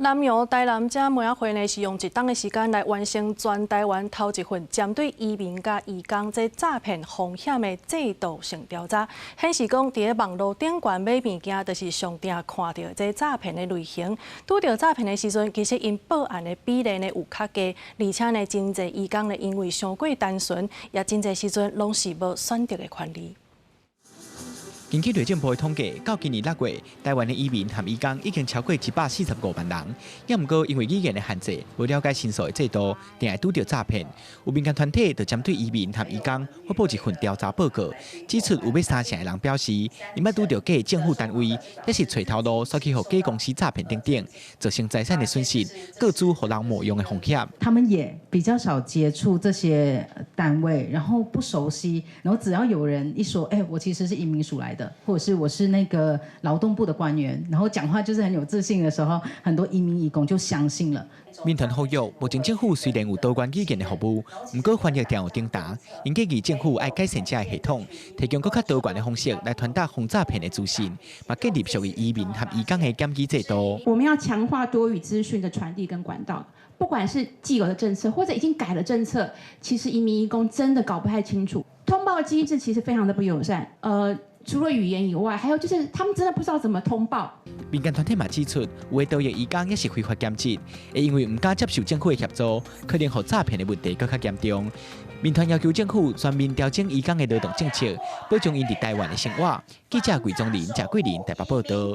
南洋台南遮媒仔會呢，是用一冬的時間來完成全台灣頭一份針對移民佮移工這詐騙風險的制度性調查，顯示講佇咧網路頂懸買物件，就是上定看著這詐騙的類型。拄著詐騙的時陣，其實𪜶報案的比例呢有較低，而且呢，真濟移工呢因為傷過單純，也真濟時陣攏是無選擇的權利。根據內政部的統計，到今年6月，台灣的移民和移工已經超過145萬人。也毋過因為語言的限制，無了解申訴的制度，定會拄著詐騙。有民間團體就針對移民和移工發布一份調查報告，指出有欲三成的人表示，𪜶捌拄著假政府單位，抑是揣頭路，煞去予假公司詐騙等等，造成財產的損失，個資予人冒用的風險。他們也比較少接觸這些單位，然後不熟悉，然後只要有人一說，欸，我其實是移民署來的，或者是我是那個勞動部的官員，然後講話就是很有自信的時候，很多移民移工就相信了。民團呼籲，目前政府雖然有多元語言的服務，毋過翻譯定有頂擔，𪜶建議政府愛改善這个系統，提供閣較多元的方式來傳達防詐騙的資訊，嘛建立屬於移民和移工的檢舉制度。我們要強化多語資訊的傳遞跟管道，不管是既有的政策或者已經改了政策，其實移民移工真的搞不太清楚。通報機制其實非常的不友善，除了語言以外，還有就是他們真的不知道怎麼通報。民間團體嘛指出，有的逃逸移工抑是非法兼職，會因為毋敢接受政府的協助，可能予詐騙的問題閣較嚴重。民團要求政府全面調整移工的勞動政策，保障𪜶佇台灣的生活。記者魏宗林、謝桂林台北報道。